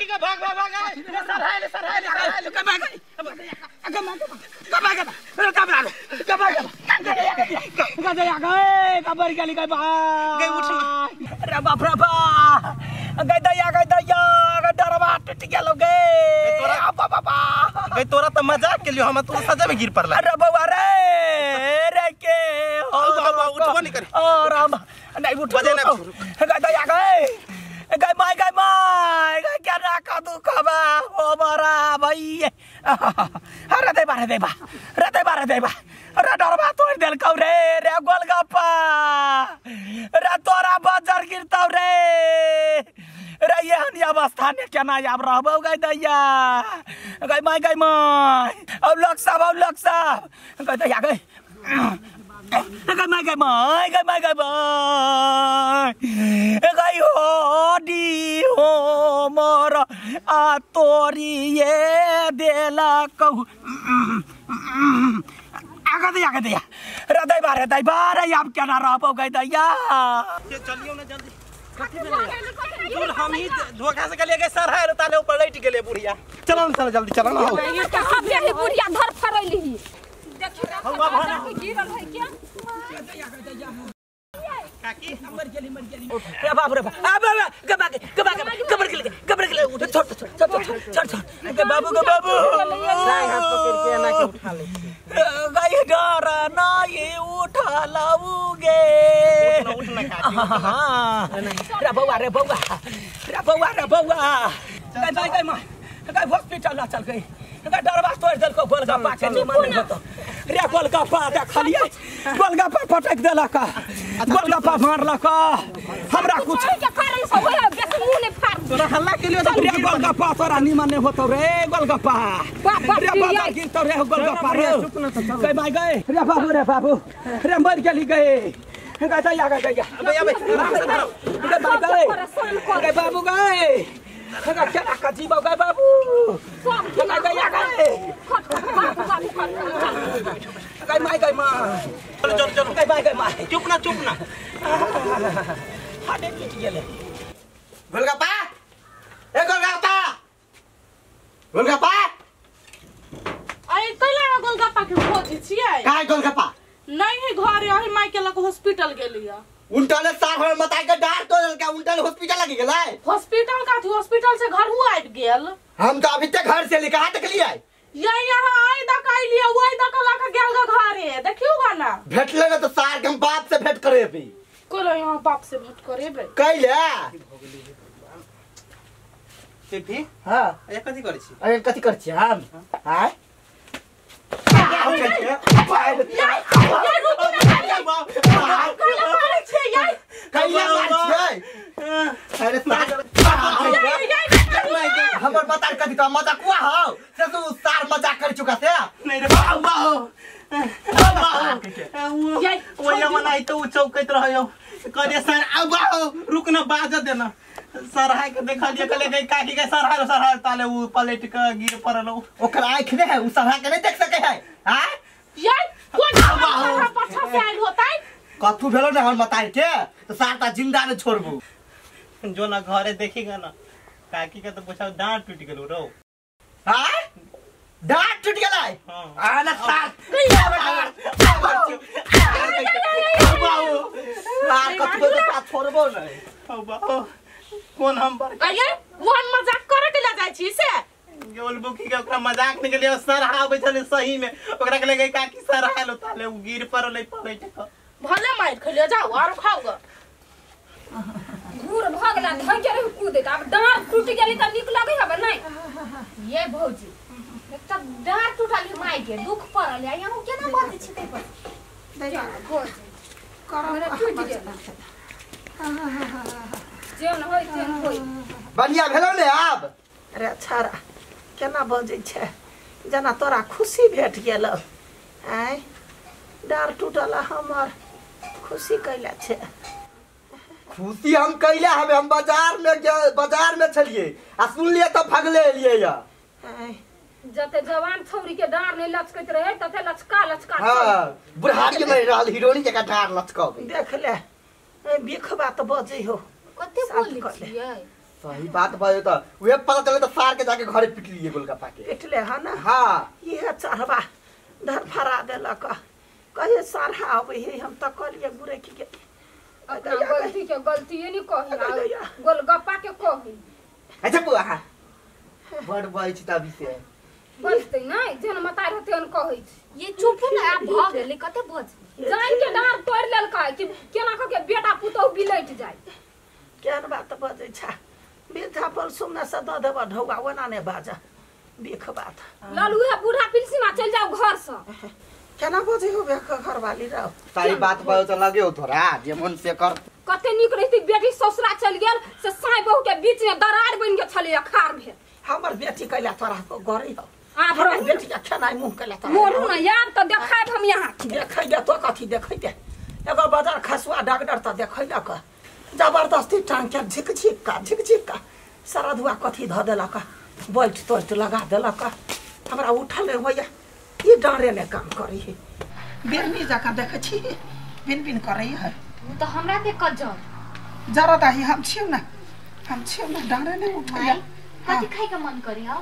के भाग भाग भाग sir hi sir hi sir भाग भाग भाग भाग कबर गेली गई गई उठ रे बाप रे बा गई दैया गई डरवा टूट गेलो गे तोरा बाबा गई तोरा त मजाक के लियो हम तो सजा में गिर पड़ला। अरे बउआ रे रे के हो बाबा उठबो नहीं करी ओ राम नहीं उठ बजे ना गई दैया गई गई my गई क्या राखा दुखबा हो बरा भाई अरे दे बा रे दे बा रे दे बा रे दे बा रे डरवा तोड़ देलकौ रे रे गोलगप्पा रे तोरा बजर गिरतौ रे रे एहन अवस्था ने केना आब रहबौ गई दैया गई my औ लोक सब औ लोक सब गई दैया गई गई my गई my गई my गई my गई हो डी हो मोर आ तोरी ये देला कहू आगा दैया रे दैबा रे दैबा रे आब केना रहबौ गई दैया। चलियो ना जल्दी कथी भेलै दूर हम ही धोखा से गेलियै गई सर है ताले ऊपर लटि गेलै बुढ़िया। चलो ना चलो जल्दी चलो ना कहां पे बुढ़िया धर फरैली देखी ना गिरल है क्या काकी मर गेली रे बाप रे बाप गबा गबा गबर गेली गबर गेली उठ छोड़ छोड़ छोड़ छोड़ छोड़ गे बाबू गे बाबू हाथ पकड़ के एना के उठा ले गई डर नहीं उठा लाऊगे उठ ना काकी रे बउआ रे बउआ रे बउआ रे बउआ गई गई मां गई हॉस्पिटल ला चल गई गई डरवा तोड़ देलको गोलगप्पा के निमन नहीं होतो रे गोलगप्पा देखलियै गोलगप्पा पटक देलक गोलगप्पा मारलक हमरा कुछ के कारण से होय बेसी मुंह नै फाड़ तोरा हल्ला के लिए रे गोलगप्पा तोरा निमन नहीं होतो रे गोलगप्पा रे बाजार गिरतो रे गोलगप्पा रे गई माय गई रे बाबू रे बाबू रे मर गेली गई गई दैया गई दैया अबे अबे आराम से धरो गई माय गई गई बाबू गई गई केना का जीवौ गई बाबू गई दैया गई गई my गई माय चलो चलो चलो गई my गई my चुप ना चुप ना हाडे टूटि गेलै। गोलगप्पा ए गोलगप्पा गोलगप्पा अरे कैला गोलगप्पा के खोजै छियै काय गोलगप्पा नहीं है घर यही माई के लग हॉस्पिटल गेलियै उल्टले साफ हमर मताई के डार तो देलका उल्टले हॉस्पिटल लगी गेलै हॉस्पिटल का थी हॉस्पिटल से घर हुआ आबि गेल हम तो अभी तक घर से ले कहां तक लियै ये यहाँ आई दक आइलियै ओइ दक लक गेल ग घरे देखियो ग ना भेटले ना तो सार के हम बाप से भेंट करेबी कोलो यहाँ बाप से भेंट करेबे कैले फिर हां ए कथि करै छी अरे कथि करै छी हम हां हमर बता कथि तो मजाक हुआ हो से तू सार मजाक कर चुका से नहीं रे बाबू बाबू ओ यमन आई तो चौकैत रहयो कहलिए सर आ बाबू रुक ना बाज देना सर हाय के देखलिए कहले गई काकी के सर हाय सर हाय ताले उ पलट के गिर पड़ल ओकर आंख ने है उ सरहा के नहीं देख सके है हां यार कोन सरहा पाछा से आइल होतै कथु भेलो ने हमर बताई के तो सार ता जिंदा ने छोड़बू जो ना घरे देखीगा ना काकी के तो पूछा डांट टूट गेलो रो हां डांट टूट गेलै हां आ ना सार बाबू सार कथु भेलो ता छोड़बो नै बाबू कोन हम पर अये वन मजाक करे के ले जाय छी से गोल बुकी के ओकरा मजाक निकलियो गेलियो सर आबै छले सही में ओकरा के ले गई काकी सर हालो ताले उ गिर पड़लै पलट के भले मार खलियो जाओ आरो खाओ ग घूर भ गेला धइ के रही कूदे आब डाँर टूट गेली त नीक लगै हबे नै ये भौजी तब डाँर टूटल माई के दुख पड़ल या हम केना बाजै छी तै पर दैया भौजी करम टूट गेल जेन होय तेन होय बढ़िया भेलो ने आब। अरे छाड़ा केना बजै छै जेना तोरा खुशी भेट गेल आय डाँर टूटल हमर खुशी कैला छै। खुशी हम कैला हवे हम बाजार में छलिए आ सुनलिए तब भगले एलिए या जते जवान छौरी के डाँर नहीं लचकैत रहे तते लचका लचका। हां बुढ़ारी में रहल हीरोनी जका डाँर लचकब देख ले बिखबा त बजै हो कते बोलै छियै। सही बात बाजो त उहे पता चले त सार के जाके घरे पिट लिए गोलगप्पा के पिटले ह ना। हां इहे चढ़वा धर फरा देलक कहे सार आवे हे हम त कहलिए गुरे की के गलती के गलती नहीं कही गोलगप्पा के कही। अच्छा बुआ बड़ बइ छी तभी से बजते नहीं जन मतार होते उन कहै छी। ये चुप ना आब भ गेलै कते बज जान के डार तोड़ लेलकै कि केना क के बेटा पुतोह बिलट जाय। केहन बात बजै छ वृद्धा पल सुमना से द देब ढौआ ओना ने बाजा बिख बात लालू है बूढ़ा पिलसीमा चल जाओ घर से केना बजै हो घर वाली रहो। सही बात बाजो त लगे हो थोड़ा जे मन से कर। कते नीक रहती बेटी ससुरा चल गेल से साई बहू के बीच में दरार बन के छलै अखार भेल। हमर बेटी कैला तोरा को गरी हो हमर बेटी के खेनाइ मुंह कैला तोरा मोरू न याब त देखाब हम यहाँ देखै दे तो कथी देखै दे एगो बाजार खसुआ डॉक्टर त देखै लक जबरदस्ती टांग के झिक झिक का सरधुआ कथी ध देलक बैठ तोट लगा देलक हमरा उठल होइया ई डारे ने काम करी है बिरनी जका देखै छी बिन बिन करै है उ त हमरा के कजर जरा दाही हम छियौ ना डारे ने उठैया। कथी खाइ के मन करी हो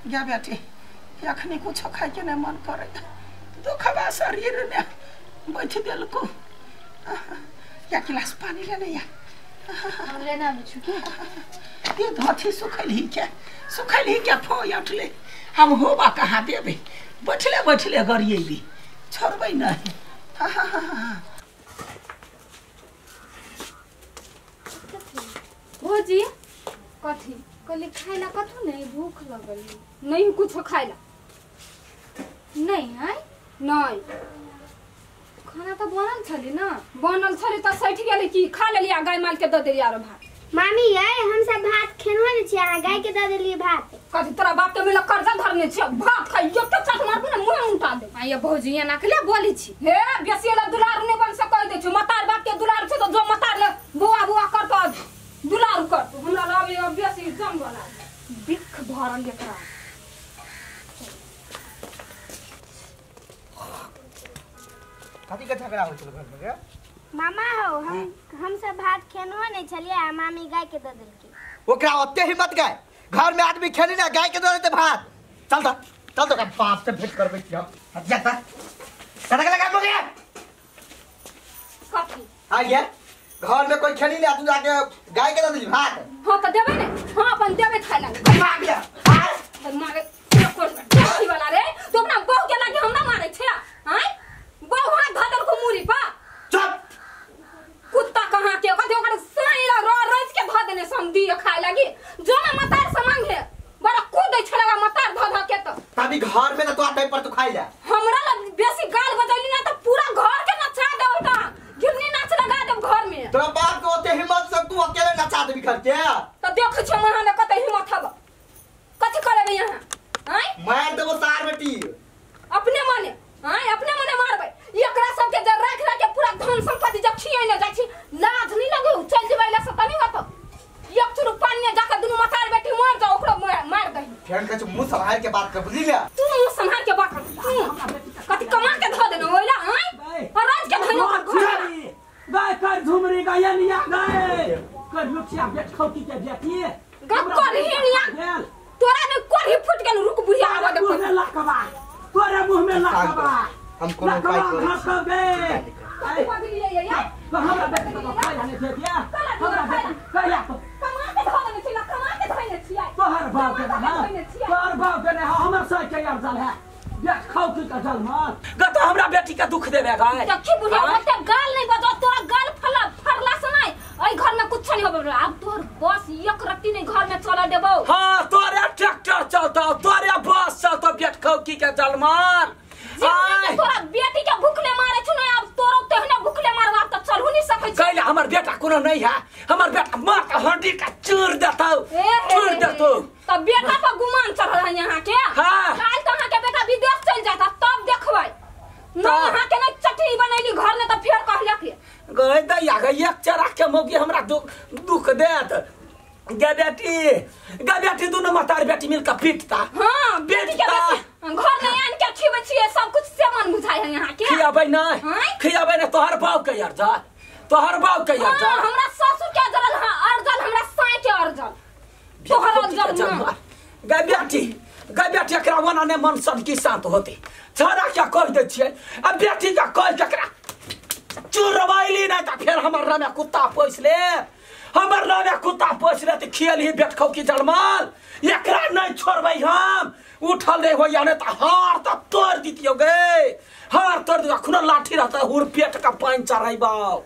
जा बेटी अखनी कुछ खाइ के नै मन करे दुखबा शरीर ने बैठ देलको या गिलास पानी ले या हम लेना आबै छु के ये धथी सुखैली के फोय उठले हम होबा कहाँ देबे बैठले बैठले गरिएबी छोड़बै नहीं। भौजी कथी कहली खाइला कथू नहीं भूख लगल नहीं कुछ खाइला नहीं है नहीं खाना तो बनल छली ना बनल छली त सठि गेलै की खा लेली आ गाय माल के the देली आरो भात। मामी ये हम सब भात खेनो ने छी अहाँ गाय के the देली भात। कथी तोरा बाप के मिल कर्जा धरने छी भात खाइयो त चट मारबू ने मुंह उल्टा दे। आ ये भौजी एना के ले बोली छी हे बेसी वाला दुलार ने बन से कह दे छी मतार बाप के दुलार छै त जो मतार ले बुआ बुआ करतो दुलार करतो हमरा लावे बेसी जम वाला बिख भरल एकरा। कथी के झगड़ा होय छल घर में गे? मामा हो हम सब भात खेनो नै छलिए आ मामी गाय के the देलकी। ओकरा ओते हिम्मत गाय घर में आदमी खेली ना गाय के the देते भात। चल त चल तो बाप से भेंट करबै छी हम। हट जा त कथा के लगा गया कथी आ ये घर में कोई खेली ना तू जाके गाय के the देली भात। हां त देबै ने हां अपन देबै खाइ ला मार लिया हां मारे कोन बेटी वाला रे तू अपना बहू के लागे हमरा मारै छै हां बहू हाथ ध देलको मुरी पा चुप कुत्ता कहाँ के कथी ओकर साई ला रो रोज के ध देने समधी खाए लागी जो ना मतार से मांगे बड़ा कूद दै छलगा मतार ध ध के त तभी घर में न तो टाइम पर तू खाई जा हमरा ला बेसी गाल बजैली ना त पूरा घर के नचा देब त गिरनी नाच लगा देब घर में। तोरा बाप के ओते हिम्मत से तू अकेले नचा देबी घर के त देखै छ महा में कते हिम्मत हब कथि करबे यहां हैं मार देबो सार बेटी अपने मने हां अपने मने मारबै एकरा सब के जर राख राख के पूरा धन संपत्ति जब छियै ने जाइ छी लाज नहीं लगे चल जेबै ला से तनी होत एक चुरु पानी ने जाके दुनु मतार बेटी मर जाओ ओकरो मार दही। फेर कहै छै मुंह संभाल के बात कर बुझली ले तू मुंह संभाल के बात कर तू कथि कमा के ध देने ओइला हैं और राज के धइनो घर गाय कर झुमरी गाय निया गाय कर लुचिया बेट खौकी के बेटी ग करही निया तोरा ने कोढ़ी फुट गेल रुक बुढ़िया आवा दे मुंह में लाकबा तोरे मुंह में लाकबा हम कोनो उपाय करै कथि बदलिए ये तो हमरा बेटी के खाइ ने दे दिया हमरा बेटी कहिया कमा के ध देने छी कमा के धइने छियै तोहर बाप के ना तोहर बाप के ना हमर सह के यार जल है बेट खौकी के जल मत ग तो हमरा बेटी के दुख देबे गाय देखी बुढ़िया ओते गाल नहीं बजो तोरा गाल फला फरला से नहीं एई घर में कुछ नहीं होबे अब तोहर बस एक रत्ती नहीं घर में चला देबो। हां तोरे ट्रैक्टर चलतो तोरे बस चलतो बेट खौकी के जलमान तोरा बेटी के भूखले मारे छु न अब तोरो तेहने भूखले मारबा त चलहु नहीं सकै छी। कैला हमर बेटा कोनो नहीं है हमर बेटा मार के हड्डी के चूर देतौ चूर देतौ त बेटा पर गुमान चढ़ल है यहाँ के। हां काल त अहाँ के बेटा विदेश चल जाता तब देखबै न यहाँ के न चटनी बनैली घर में त फेर कहलक के गए दैया गए एक चरा के मौगी हमरा दुख देत गे बेटी दुनु मतार बेटी मिलके पीटता। हां बेटी के घर में आन के खिबै छियै सब कुछ से मन बुझाय है यहाँ के खियाबै नै खियाबै नै तोहर बाप के यार जा तोहर बाप के यार जा। हमरा ससुर के जरल हां अर्जल हमरा साई के अर्जल तोहर जन्म गै बेटी गै बेटी एकरा ओना नहि मन सदकी शांत होते छौड़ा क्या कहि दै छियै आ बेटी के कहि के एकरा चुरबैली नहि तऽ फेर हमर नामे कुत्ता पोसि ले हमर नामे कुत्ता पोसि ले तऽ खियलही बेटखौ की जलमल एकरा नहि छोड़बै हम उठल नहि होइया नहि तऽ हार तऽ तोड़ि दितियौ गे हार तोड़ि दियौ अखनो लाठी रहतै हुर पेट के पानि चढ़ैबौ।